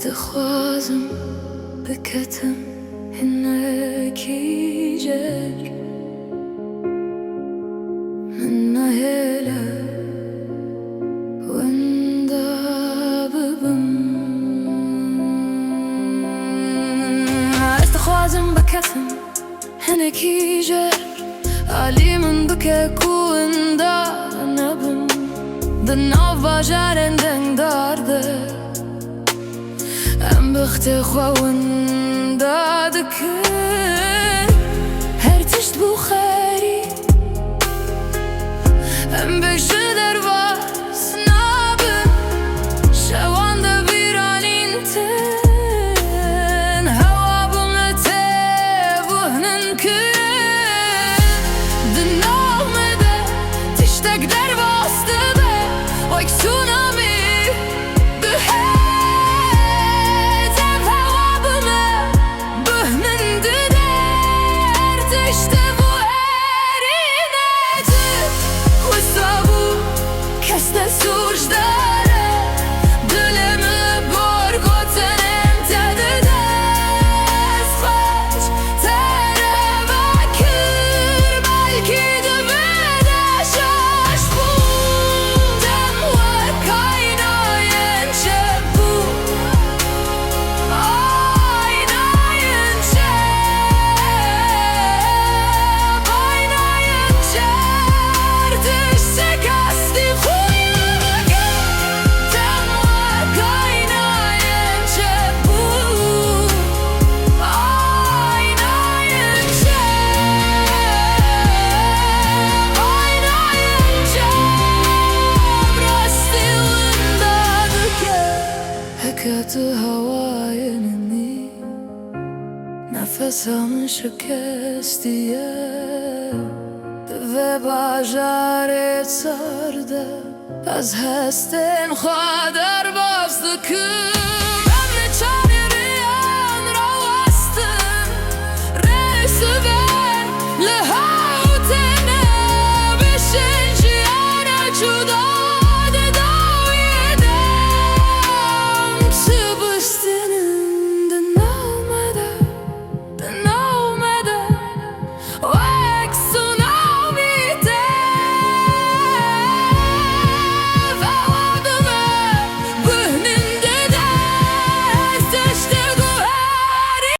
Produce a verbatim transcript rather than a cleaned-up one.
Dixwazim biketim hinekî cer, min nehêle winda bibim. Ez dixwazim biketim hinekî jer, alî min bike ku winda nebim. Di nav bajarên dengdar de em bixtê xwe winda dikin. Her tişt bû xerîb, em bêjin derbas nabin. Şewan de bîranîn tin, hewa bi me tê guhnin kirin. Di nav me de tiştek derbas dibe, wek tsunami dihêt. Ev hewa bi me guhnin dide, her tişt bû herî nezik. Wisa bû kes ne sûcdar e, dilê min li gor gotinên te dide. Ez xweş te re vekir, belkî di vê de şaş bûm. Dem wek aynayên çep bû, aynayên çep, aynayên çep. Her tişt şikestî xwe dike. Dem wek aynayên çep bû, aynayên çep, aynayên çep. Rastî winda dike. Heke tu hewayê min î, nefesa min şikestî ye. Di vê bajarê sar de ez hestên xwe derbas dikim.